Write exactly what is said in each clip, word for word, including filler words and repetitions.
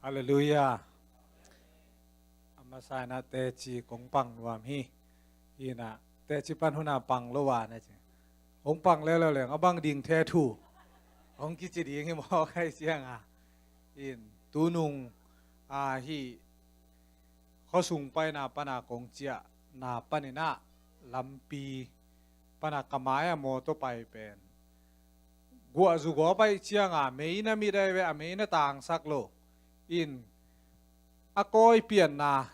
Halleluiah. A masa inah teci kong pang nuam hi. Inah teci pan hunah pang lo a na ci. Hong pang leuleu leng a bang ding the thu hong kici ding hi maw kai cianga. In tunung a hi khuasung paina pana kong ciahna paninah lampi pana ka mai-ah mawtaw pai pen guahzu gua pai cianga mei na mit ai ve, a mei na tangsak lo. In a kawi pianna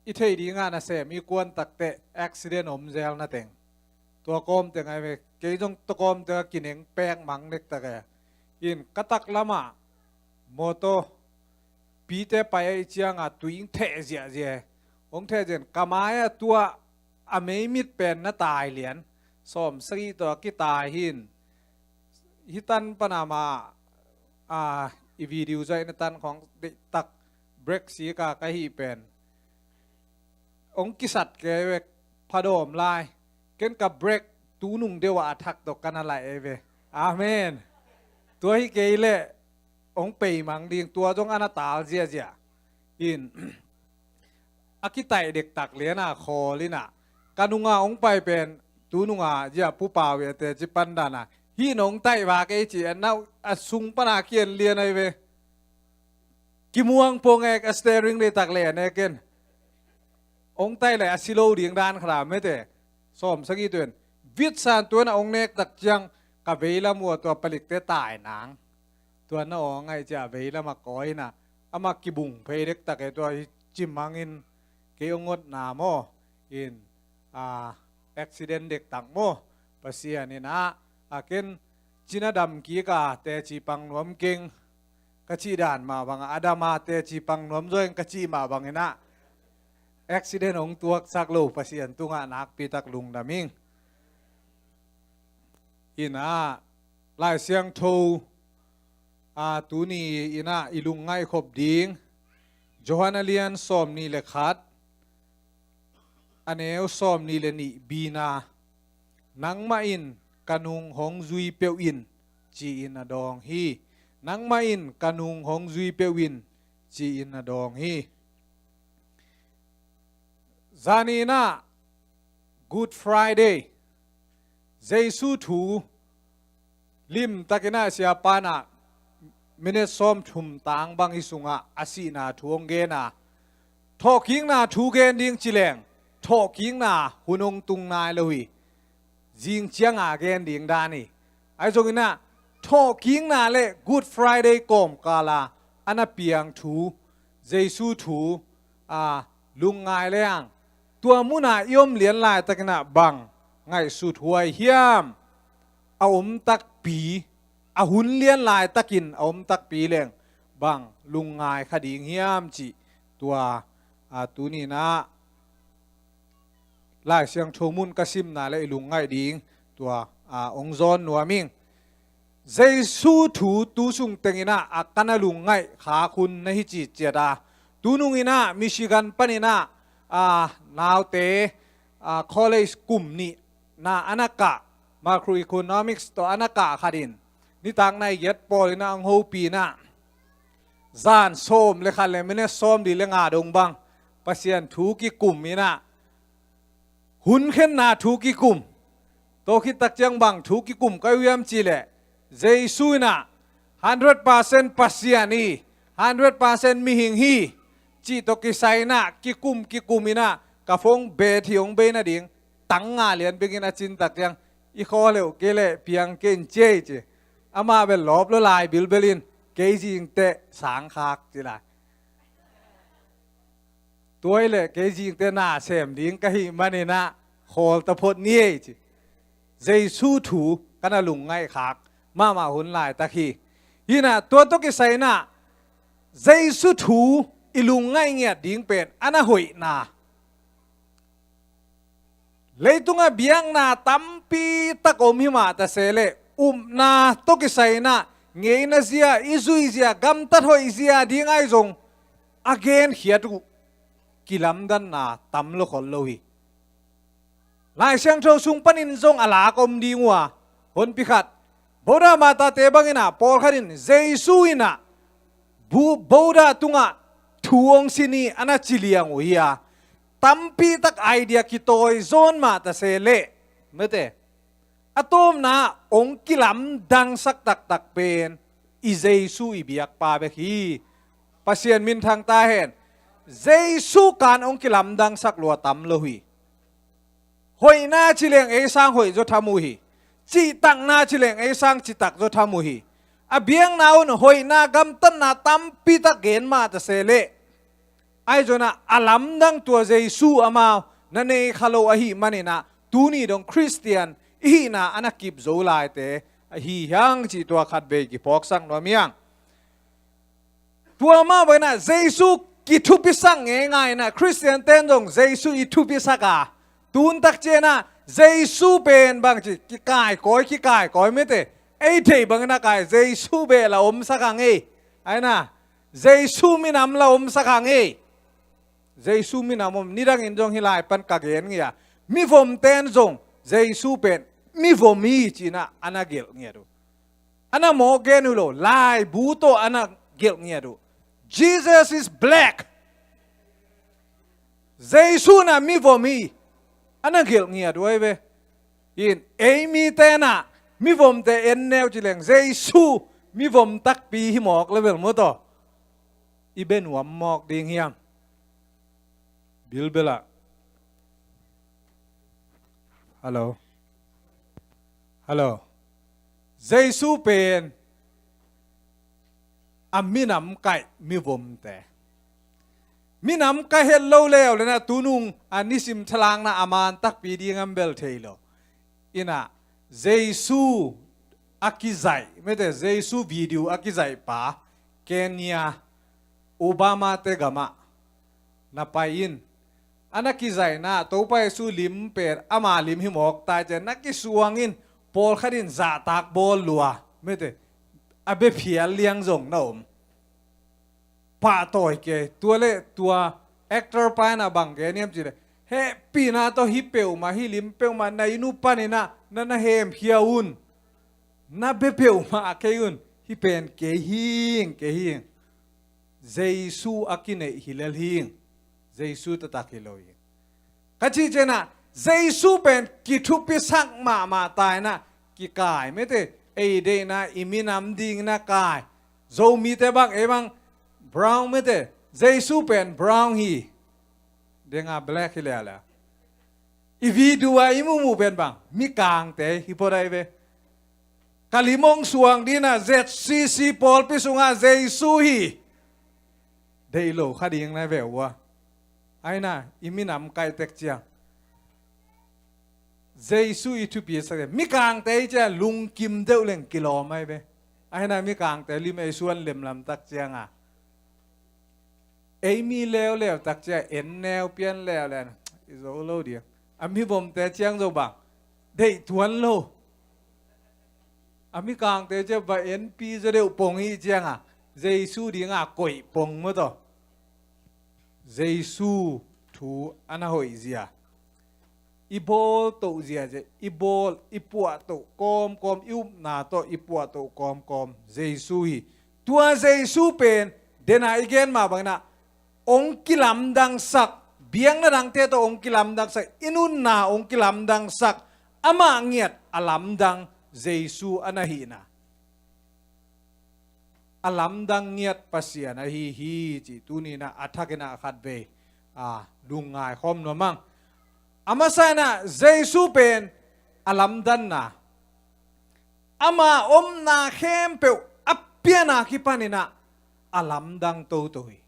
i theih dingah nasem i kuan takteh accident om zel na teng tua kawm teng ai ve. Kei zong tua kawm teng a kineng pek mang nek tak e. In ka taklamah mawtaw pite pai ai cianga tuing theh ziahziah e. Hong theh zian ka mai-ah tua a mei mit pen na tai lian sawm sagih tawh a kitai hin. Hi tan pana ma a i video zaih na tan khong deihtak break sika ka hih pen hong kisat kei ve. Phadawm lai ken ka break tunung deuh ah a thak tawh ka na laih ei ve. Amen. Tua hi kei leh hong peimang ding tua zong a na tal ziahziah. In a kitaih dektak liana khawl inah ka nunga hong pai pen tununga zia pupau i a teci pandana hih na hong taih vak ei ci a na a sung pana kian lian ai ve. Kimuang pong ek a steering le tak le a nek in hong taih le a si lo ding dan khara mete. Sawm sagih tuin vitsan tuin a hong nek tak ciang ka veilam uh a tua palikte tai nang. Tua na aw ngaih cia veilam a kawi inah ama kibung phei dektak e. Tua hi cimangin kei hong ngotna maw in a accident dektak maw. Pasian inah a ken cina dam kika teci pang nuam keng ka cih dan mah bangah a dama teci pang nuam zaw in ka cih mah banginah accident hong tuaksak lo Pasian tungah nakpitak lungdam ing. Inah Lai Siangtho a tuni inah i lungngaih khop ding Johan a lian sawm nih le khat a neu sawm nih le nih bina. Nangmah in ka nung hong zui peuh in ci-in a dawng hi. Nangmah in ka nung hong zui peuh in ci-in a dawng hi. Zaninah Good Friday Jesu thu limtakinah siapanah minit sawm thum tang bang hi sungah a sihna thu hong gena. Thawhkikna thu gen ding cileng thawhkikna hun hong tung nai lo hi. Zing cianga gen ding dan hi. Ahi zonginah thawhkikna le Good Friday kawmkala a na piang thu Jesu thu a lungngai leng tua muna i om lian laitakinah bang ngaihsut huai hiam? A om takpi a hun lian laitakin a om takpi leng bang lungngai kha ding hiam cih tua a tuninah Lai Siangtho mun ka simna le i lungngaih ding tua a ong zawn nuam ing. Jesu thu tu sung tenginah a kana lungngaih khak hun na hi ciciat a tununginah Michigan paninah a naute a college kum nih na a na kah macroeconomics tawh a na kah khatin nitak nai giat pawlinah ang hopinah zan sawm le khat le minit sawm li le nga dong bang Pasian thu kikum inah hun khenna thu kikum. Tawh khittak ciang bang thu kikum ka hiam cihleh Jesu inah hundred percent Pasian hi, hundred percent mihing hi cih tawh kisai inah kikum kikum inah ka phone battery hong bei nading tang nga lian bengin a cintak ciang i khawl heuh kei leh piang kei in ciei ci. Amah bel lawp lo lai bilbel in kei zingteh sangkhak ci lai. Tuai le kei zingte na sem ding ka hih maninah khawl taphot ni ei ci. Jesu thu kana lungngaih khak mahmah hun laitak hi. Hinah tua tawh kisai inah Jesu thu i lungngaih ngiat ding pen a na hoihna. Leitungah biakna tampi tak om himah ta se leh upna tawh kisai inah ngeina zia i zuih zia gamtat hoih zia ding ahi zong a genkhiat uh kilamdanna tam lo khol lo hi. Lai Siangtho sung panin zong a lak om ding uh a honpi khat Buddha Matate banginah pawlkhat in Jesu inah bu-, Buddha tungah thu hong sin hi a na ci liang uh hi a, tampi tak idea kitawi zawn mah ta se leh, mete, a tawpna hong kilamdangsak taktak pen i Jesu i biakpa bek hi. Pasian minthang ta hen. Jesu kan hong kilamdangsak lua tam lo hi. Hoihna ci leng ei sang hoih zaw tham uh hi. Cihtakna ci leng ei sang cihtak zaw tham uh hi. A biakna un hoihna gamtatna tampi tak gen mah ta se leh, ahi zongin ah a lamdang tua Jesu amau na nei kha lo ahih manin ah tuni dong Khristian i hihna a na kip zo laite ahi hiang cih tua khatvei kiphawksak nuam hiang. Tua mah bangin ah Jesu kithupisak ngeingai in ah Khristian ten zong Jesu i thupisak a, tun tak ciang ah Jesu pen bangci kikaikawi, kikaikawi, mete, ei theih bangin a kai Jesu beh la omsak a ngei. Ahi na, Jesu minam la omsak a ngei. Jesu minam om, nidangin zong hih lai pan ka gen ngei a, mivom ten zong Jesu pen mivom hi ci-in ah a na gelh ngiat uh. A na mawk gen uh lo, laibu tawh a na gelh ngiat uh. Jesus is black. Jesu na mivom hi a na gelh ngiat uh ahi ve. In ei mite na mivomte en neu ci leng Jesu mivom takpi hi mawk level mu tawh i bia nuam mawk ding hiam? Bilbel ah. Hello. Hello. Jesu pen a minam kaih mivomte. Minam kaih het lo leu le na tunung a nisim thalakna a man takpi ding a bel thei lo. In ah Jesu a kizaih, mete, Jesu video a kizaihpa Kenya, Obama te gamah na pai in. A na kizaihna Topa Jesu lim pen ama lim hi mawk ta ciang na kisuang in, pawlkhat in zahtak bawl lua, mete, a bia phial liang zong na om. Pahtawi kei. Tua le tua actor pa in a bang gen hiam ci leh, hehpihna tawh hih peuhmah, hih lim peuhmah na inn uh panin ah na na hemkhia un. Na bia peuhmah a kei un. Hih pen kei hi ing, kei hi ing. Jesu a kineih hi lel hi ing. Jesu taktak hi lo hi. Ka cih ciang ah Jesu pen kithupisak mahmah ta in ah kikai, mete, ei deihna i minam ding na kai. Zomite bang, ei bang brown, mete, Jesu pen brown hi. Denga black hi leh leh. I video a i muhmuh pen bang, mikangte hi phot ahi ve. Ka lim hong suang ding ah Z C C pawlpi sungah Jesu hi. Deih lo kha ding na ve uh a. Ahi na, i minam kaih tek ciang Jesu i thupisak, mikangte i ciang lungkim deuh leng kilawm ahi ve. Ahi na, mikangte lim ei suan lemlam tak ciang a, ei mi leuleu tak ciang en neu pian leuleu i zo lo ding. A mivomte ciang zo bang, deih tuan lo. A mikangte ciang va enpi zaw deuh pong hi ciang a, Jesu ding a koih pong mu tawh. Jesu thu a na hoih zia, i bawl toh zia zia, i bawl, i puah toh kawmkawm, i upna tawh i puah toh kawmkawm Jesu hi. Tua Jesu pen, den a i gen mah bangin ah, hong kilamdangsak, biakna dangte tawh hong kilamdangsak, i nunna hong kilamdangsak, amah ngiat a lamdang Jesu a na hihna. A lamdang ngiat Pasian ahi hi cih tuni-in ah a thakin ah khatvei, a, lungngai khawm nuam ing. A masa-in ah Jesu pen a lamdanna, ama omna khempeuh a pianna kipanin ah a lamdang toto hi.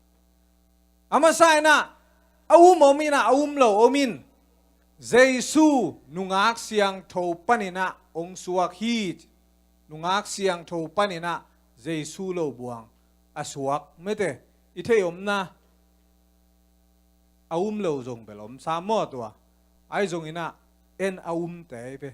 A masa-in ah a um om in ah a um lo om in, Jesu nungak siangtho panin ah hong suak hi. Nungak siangtho panin ah Jesu lo buang a suak, mete, i theih omna a um lo zong bel om sam maw tua. Ahi zongin ah en a umte hi ve.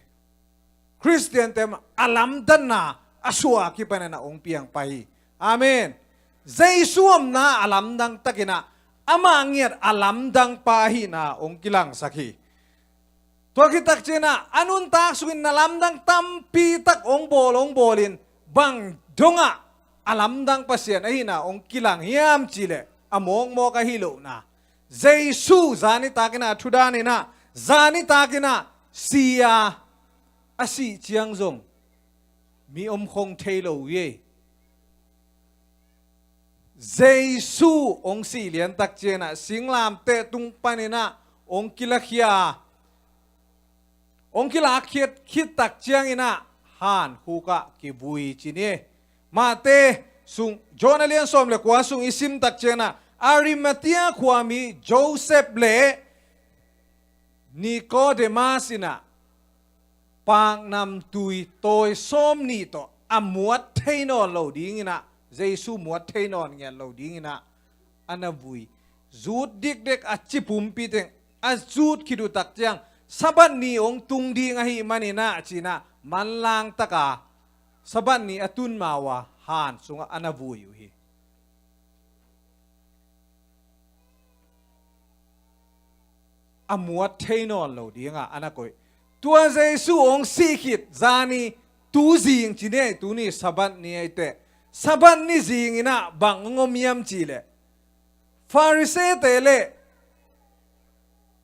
Khristiante mah a lamdanna a suah a kipanin ah hong piang pah hi. Amen. Jesu omna a lamdang takin ah amah ngiat a lamdang pa ahihna hong kilangsak hi. Tua khit tak ciangin ah a nuntak sungin na lamdang tampi tak hong bawl, hong bawlin, bang dongah a lamdang Pasian ahihna hong kilang hiam cihleh a mawkmawk ahi lohna. Jesu zanitak inah thu dan inah, zanitak inah si a, a sih ciang zong mi om khong thei lo uh hi. Jesu hong sih liantak ciang inah singlamteh tung pan inah hong kilakhia, hong kilak khit, khit tak ciang inah hankhuk ah kivui ci ni. Mate sung, John a lian sawm le kua sung i sim tak ciang inah Arimathea khuami Joseph le Nicodemus inah paknamtui tawi sawm nih tawh a muat thei nawn lo ding inah, Jesu muat thei nawn ngiat lo ding inah a na vui. Zut dikdek a ci pumpi teng a zut khit uh tak ciang, Sabbath ni hong tung ding ahih man inah ci inah manlang taka Sabbath ni a tun ma uh a han sungah a na vui uh hi. A muat thei nawn lo dinga a na koih. Tua Jesu hong sih khit zani, tu zing ci ni, tuni Sabbath ni ahih teh, Sabbath ni zing inah bang hong om hiam cihleh, Pharisee-te le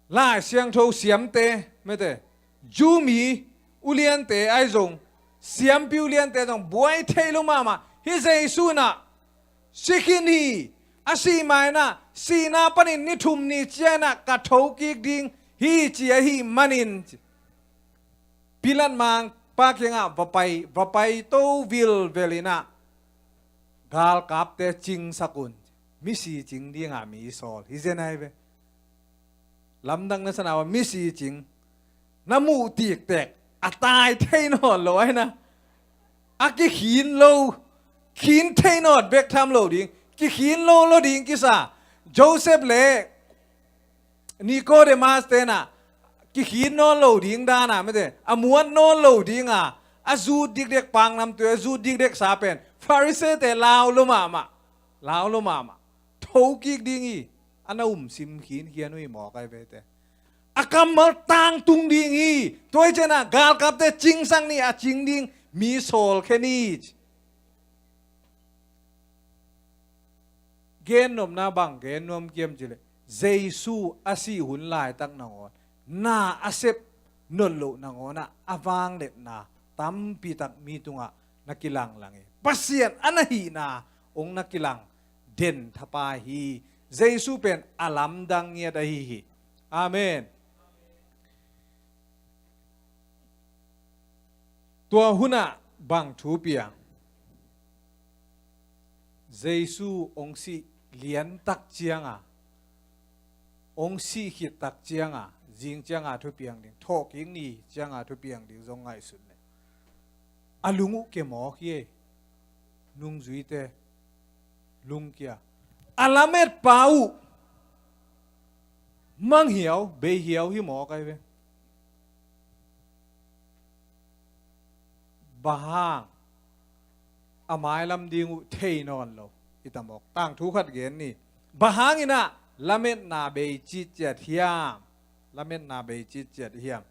Lai Siangtho siamte, mete, Jew mi uliante ahi zong, siampi uliante zong buai thei lo mahmah. Hih Jesu inah si khin hi, a sih ma inah sihna panin ni thum ni ciang inah ka thokik ding hi ci ahih manin, Pilat mangpa kiangah va pai, va paito vilvel inah galkapte cingsak un. Misi cing dinga mi sawl hi zen ahi ve. Lamdang na sa na uh a, misi cing na muh tiktek a tai thei nawn lo ahi na. A kikhin lo, khin thei nawn bek tham lo ding, kikhin lo lo ding kisa. Joseph le Nicodemus-te inah kikhin nawn lo ding dana, mete, a muat nawn lo dinga a zut dikdek, paknamtui a zut dikdek sa pen Pharisee-te lau lo mahmah, lau lo mahmah. Thokik ding hi, a na umsim khinkhian uh hi mawk ahi ve te. A kammal tangtung ding hi, tua hi ciangin ah galkapte cingsak ni, a cing ding mi sawlkhia ni. Gennopna bang gen nuam hiam cih leh, Jesu a sih hun laitak nangawn, na a sep nawn loh nangawn ah a vangliatna tampi tak mi tungah na kilang lang hi. Pasian a na hihna hong na kilang den thapai hi. Jesu pen a lamdang ngiat ahi hi. Amen. Tua hun ah bang thu piang? Jesu hong sih liantak ciang a, hong sih khittak ciang a, zing ciang a thupiang ding, thawhkik ni ciang a thupiang ding zong ngaihsun leh, a lung uh kia mawk hi ei. Nungzuite lungkia. A lametpa uh manghiau, beihiau hi mawk ahi ve. Bang hang a mailam ding uh thei nawn lo i ta mawk? Tangthu khat gen ni. Bang hangin ah lametna bei citciat hiam? Lametna bei citciat hiam?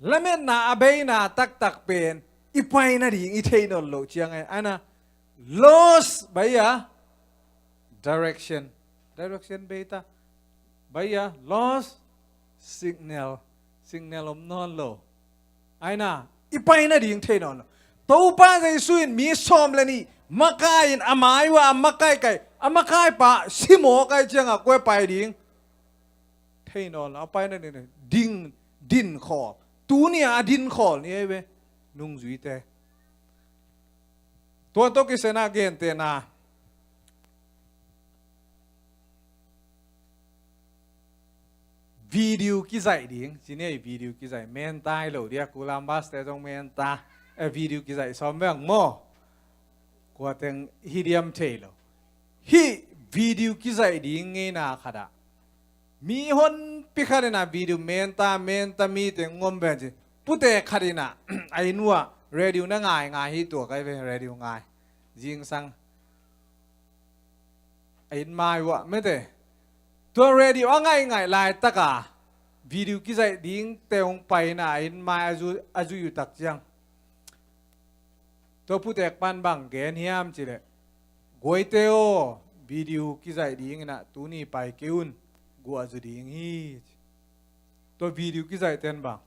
Lametna a beina taktak pen i pai nading i thei nawn loh ciang ahi na. Lost by a direction. Direction bei ta. By a lost signal. Signal om nawn lo. Ahi na, i pai nading thei nawn lo. Topa Jesu in mi sawm le nih makai in a mai uh a, a makaikai, a makaipa si mawk ahih ciang a kua pai ding? Thei nawn lo, a pai nading ding, dinkhawl. Tuni a dinkhawl ni ahi ve, nungzuite. Tua tawh kisai na gentehna. Video kizaih ding, ci ni ei, video kizaih, menta hi lo dia, Columbus te zong menta, eh, video kizaih sawm bek maw? Kua teng hi diam thei lo. Hih video kizaih ding ngeina khat ah mi honpi khat in ah video menta, menta mi teng ngom ben ci. Pute khat in ah a inn uh ah radio na ngai ngai hi, tua kai ve, radio ngai. Zingsang a inn mai uh ah mete. Tua radio a ngaih ngaih laitak a video kizaih dingte hong pai in ah a inn mai a zu, a zui uh tak ciang, Tua putek pan bang gen hiam cileh, guaite aw, video kizaih dingin ah tuni pai kei un, guah zu ding hi. Tua video kizaih ten bang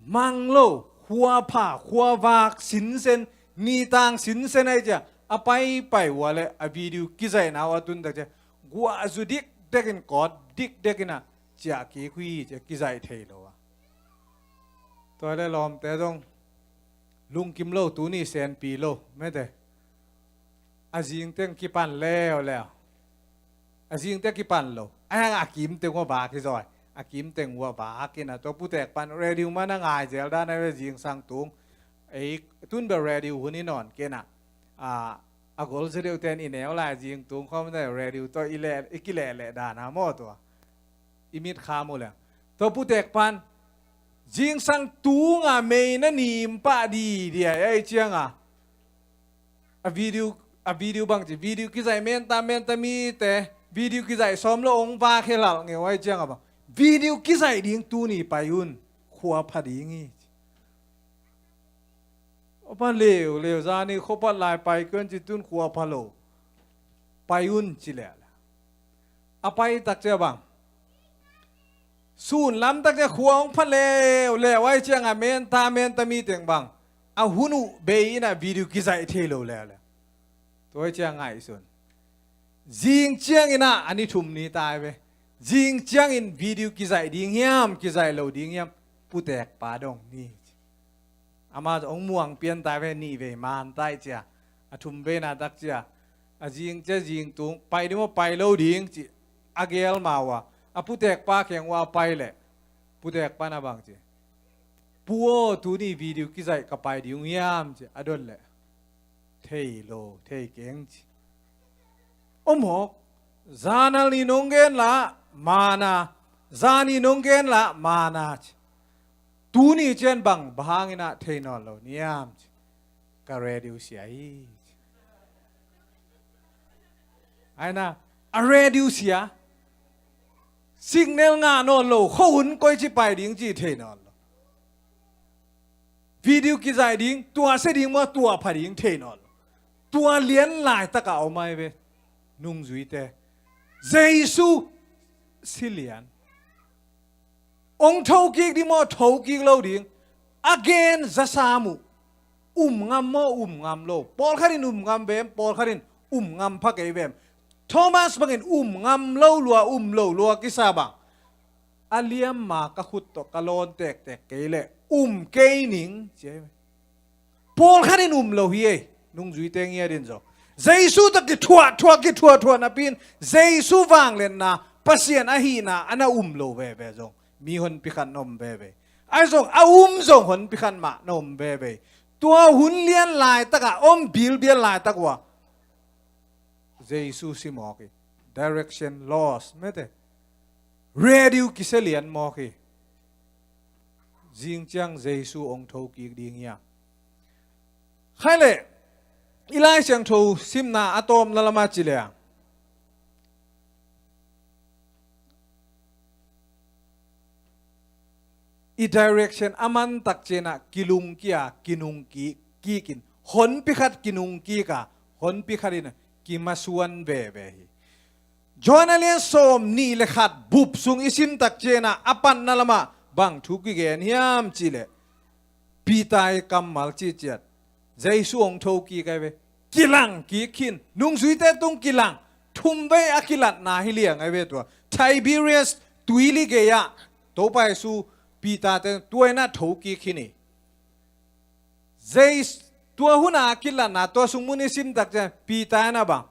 mang lo, khua pha, khua vak sinsen, nitang sinsen ai cia, a pai pai ua le a video kizaihna ua tun tak cia, guah zu dikdekin kawt dikdekin ah ciah kik hui cia kizaih thei lo a. Tua le lawmte zong lungkim lo, tuni senpi lo mete. A zingteng kipan leuleu. A zingte kipan lo. A hang a kimteng ua vak hi zaw. A kimteng ua vak in a tua putek pan radio man a ngai zel dan a ve zingsang tung. Ei tun bel radio hun i nawn kei na. A, a gol sia deuh ten i neu lai zing tung khawm na radio tua i le, i kileh leh dan a maw tua. I mit kham uh leh tua putek pan zingsang tunga mei na nim pah di di ai ai cianga a video, a video bang ci, video kizaih menta menta mite video kizaih sawm lo ong vak he lal ngeu ai cianga bang video kizaih ding tuni pai un, khua pha ding hi. A pha leuleu zani khuapat lai pai kei un ci tun khua pha lo. Pai un ci leh a pai tak cia bang sun lam tak cia khua hong pha leuleu ai cianga menta menta mi teng bang a hun uh bei in ah video kizaih thei lo leuleu. Tua ai cia ngaihsun. Zing ciangin ah a ni thum ni tai ve. Zing ciangin video kizaih ding hiam kizaih lo ding hiam putek pa dong ni. Ama zong muang pian tai ve, nih vei man tai cia. A thum veina tak cia. A zing cia zing tung pai ding maw pai lo ding ci. A gel ma ua a putek pa kheng ua a pai leh putek pa na bang ci. Pu aw, tuni video kizaih ka pai ding hiam ci a dot leh. Thei lo, thei keng ci. Om hawk. Zanal ni nong gen lah mana. Zani nong gen lah mana ci. Tuni cian bang bang hangin ah thei nawn lo niam ci. Ka radio sia hi ci. Aina a radio sia. Signal ngah nawn lo, khuahun koi ci pai ding ci thei nawn lo. Video kizaih ding, tua sia ding maw tua pha ding thei nawn lo. Tua lian laitak a om ai ve. Nungzuite. Jesu si lian. Ong thokik ding maw thokik lo ding. A gen za sam uh. Um ngam maw um ngam lo. Pawlkhat in um ngam vem, pawlkhat in um ngam pha kei vem. Thomas bangin um ngam lo lua, um lo lua kisa bang. A liamma ka khut tawh ka lawn tektek kei leh um kei ning ci ai ve. Pawlkhat in um lo hi ei, nungzuite ngiat in zaw. Jesu tawh kithuahthuah kithuahthuah napi in Jesu vangliatna, Pasian ahihna a na um lo veve zong mi honpi khat na om veve. Ai zong a um zong honpi khat mah na om veve. Tua hun lian laitak a om bilbial laitak ua Jesu si mawk hi. Direction loss mete. Radio kisia lian mawk hi. Zing ciang Jesu ong thokik ding hi a. Khai leh i Lai Siangtho simna a tawpna lamah ci leh a i direction a man tak ciangin ah kilungkia kinungkik kikin honpi khat kinungkik a honpi khat in kimasuan veve hi. Johan a lian sawm nih le khat bup sung i sim tak ciangin ah a patna lamah bang thu kigen hiam cih leh Peter i kammal cihciat Jesu hong thokik ai ve. Kilang kik khin. Nungzuite tung kilang. Thumvei a kilatna hi liang ai ve tua. Tiberias tuili gei-ah Topa Jesu Peter te tua in a thokik khin hi. Jesu tua hun a kilatna tua sung mun i sim tak ciang Peter in a bang.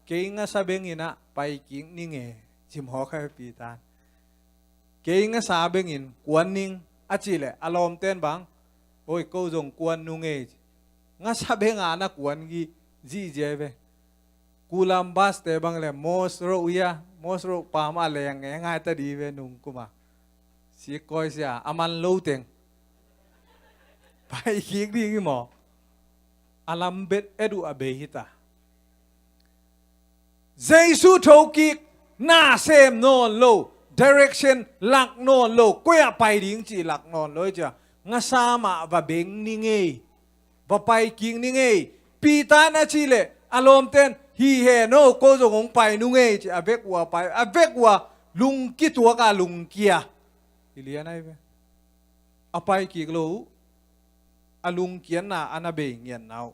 Kei ngasa bengin a pai kik ning e. Cimhawk ai Peter. Kei ngasa bengin kuan ning a cih leh a lawmten bang. Oi ko zong kuan nung ei. Ngasa benga na kuan gih zihziai ve. Kulam baste bang le mos roh ia mos roh pam a leng e ngai ta di ve nung kuma. Sik koi sia a man lo teng. Pai kik ding i maw. A lam bet edu a bei hita. Jesu thokik na sem nawn lo, direction lak nawn lo, koi-ah pai ding cih lak nawn lo i cia. ngasa mah va beng ni ngei, va pai kik ni ngei. Peter na cih leh a lawmten, "Hi he no, ko zong hong pai nung ei," ci a vek uh a pai, a vek uh a lungkituak a lungkia. I lian ai ve. A pai kik lo uh, a lungkiatna a na bei ngiatna uh.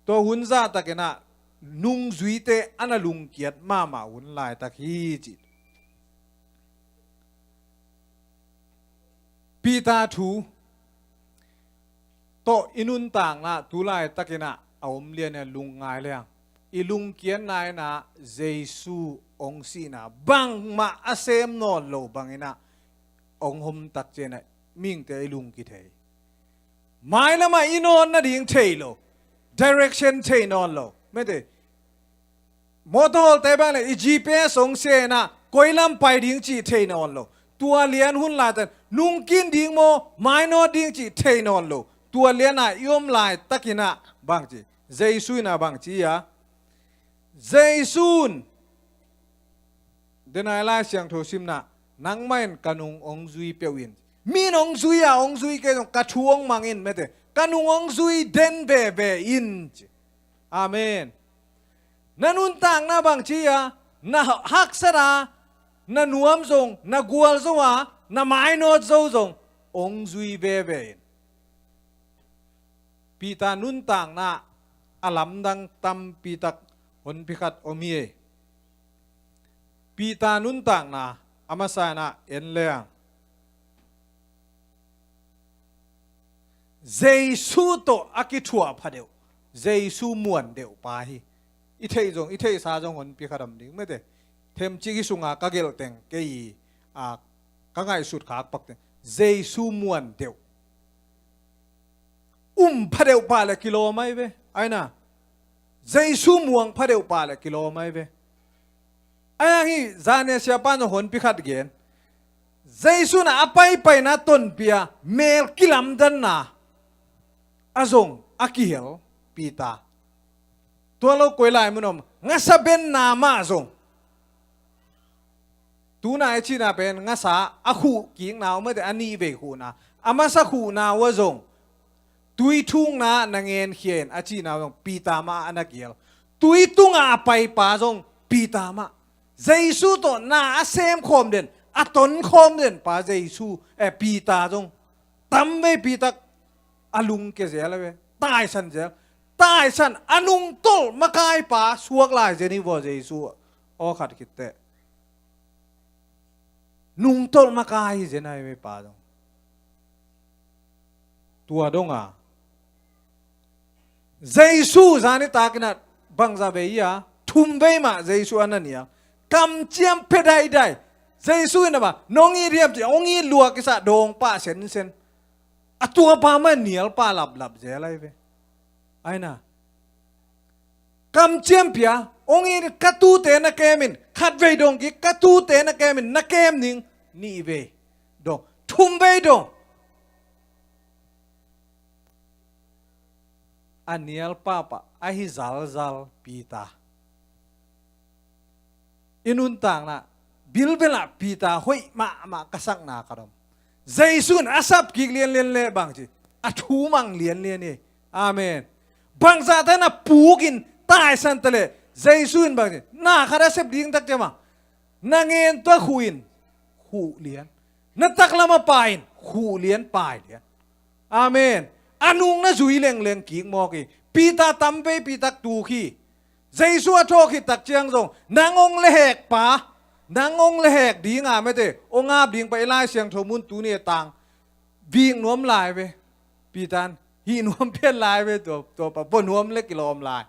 Tua hun zahtakin ah nungzuite a na lungkiat mahmah hun laitak hi ci. Peter thu tawh i nuntakna tu laitakin ah a om lian a lungngai leng, i lungkiatna in ah Jesu hong sihna bangmah a sem nawn lo bangin ah hong hom tak ciangin ah mihingte i lung kithei. Mailam ah i nawn nading thei lo, direction thei nawn lo. Mete, motor hawlte bang le i G P S hong sia in ah koi lam pai ding cih thei nawn lo. Tua lian hun laitak nungkin ding maw, mainawt ding cih thei nawn lo. Tua lian ah i om laitakin ah bang ci, Jesu in ah bang ci a, Jesu in, denai Lai Siangtho simna, "Nangmah in ka nung hong zui peuh in." Mi in hong zui a, hong zui kei zong ka thu hong mang in, mete, ka nung hong zui den veve in ci. Amen. Na nuntakna bang ci a, na haksat a, na nuam zong, na gualzo a, na mainawt zo zong hong zui veve in. Peter nuntakna a lamdang tampi tak honpi khat om hi. Peter nuntakna a masa in ah en leng, Jesu tawh a kithuah pha deuh, Jesu muan deuh pa hi. I theih zong, i theihsa zong honpi khat om ding, mete. Themcik i sunga ka gelh teng kei, a, ka ngaihsut khak pak teng Jesu muan deuh, um pha deuh pa le kilawm ai ve. Aina, Jesu muang pha deuh pa le kilawm ai ve. Aina hi, zan a siapa in honpi khat gen. Jesu in ah a paipaina tonpi a mel kilamdanna a zong a kihel Peter. Tua lo koi lai mun om, ngasa benna mah zong. Tuna i cihna pen ngasa a khuh kikna uh, mete, a nihvei khuhna. A masa khuhna uh a zong tui thukna na ngenkhia in a cihna uh zong Peter mah a na kihel. Tui tungah a paipa zong Peter mah. Jesu tawh na a sem khawm den, a ton khawm den pa Jesu, eh, Peter zong tamveipi tak a lungke zel a ve. Taisan zel. Taisan a nungtolh makaipa suak lai zen hi vaw Jesu aw khat khitteh. Nungtolh makai hi zen ai ve pa zong. Tua donga Jesu zani takin ah bangzah vei a, thum vei mah Jesu a na nial. Kamciam pia daidai. Jesu in a ba, nong it hiam ci, hong it lua kisah dawngpah sensen. A tuapa mah nialpah laplap zel ai ve. Aina. Kamciam pia, hong it, ka tuute na kem in, khat vei dong kik, ka tuute na kem in, na kem ning, nih vei dong, thum vei dong. A nial papa, a hi zalzal Peter. I nuntakna, bilbelah Peter hoih mahmah ka sakna ka dom. Jesu in a sap kik lianlian le bang ci, a thu mang lianlian hi. Amen. Bangzah ta na pukin taisan ta le, Jesu in bang ci, na khat a sep ding tak ciama. Na ngen tua khuh in, khuh lian. Na taklam a pai in, khuh lian, pai lian. Amen. A nung na zui lengleng kik mawk hi. Peter tamveipi tak tuk hi. Jesu a thawh khit tak ciang zong, nang hong lehek pa, nang hong lehek dinga mete, hong ap ding pa i Lai Siangtho mun tuni a tang. Vik nuam lai ve. Peter in, hih nuam pian lai ve, tua, tua pa, pua nuam le kilawm lai.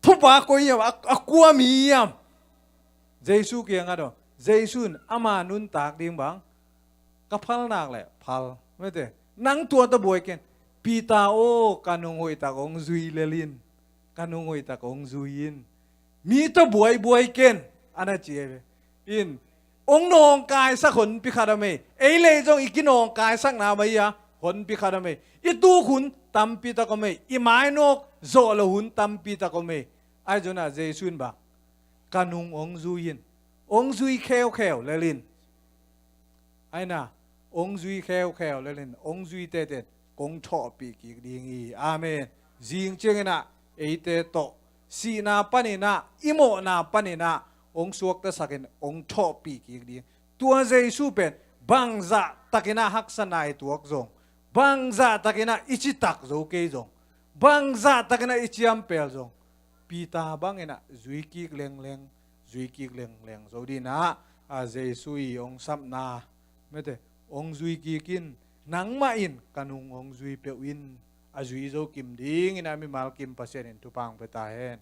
Thupa koi hiam, a, a kua mi hiam. Jesu kiangah dong, Jesu in ama nuntak ding bang, ka phal nak leh phal. Mete, nang tua tawh buai ken. Peter aw, ka nung hoihtak hong zui lel in. Ka nung hoihtak hong zui in. Mi tawh buaibuai ken. A na ci hi ve. In, hong nawngkaisak honpi khat om ei. Ei lei zong i kinawngkaisakna mah hi a, honpi khat om ei. I tuk hun tampi tak om ei. I mainawk zawh loh hun tampi tak om ei. Ahi zongin ah Jesu in bang, ka nung hong zui in. Hong zui kheukheu lel in. Aina, hong zui kheukheu lelin hong zui teten kong thawhpih kik ding hi. Amen. Zing ciangin ah eite tawh sihna panin ah, i mawhna panin ah hong suaktasakin hong thawhpih kik ding. Tua Jesu pen bangzah takin ah haksatna i tuak zong, bangzah takin ah i citak zo kei zong, bangzah takin ah i ciampel zong, Peter bangin ah zui kik lengleng, zui kik lengleng zo dingin ah, a Jesu i hong sapna, mete, hong zui kik in, nangmah in ka nung hong zui peuh in, a zui zo kim dingin ah mimal kim Pasian in thupha hong pia ta hen.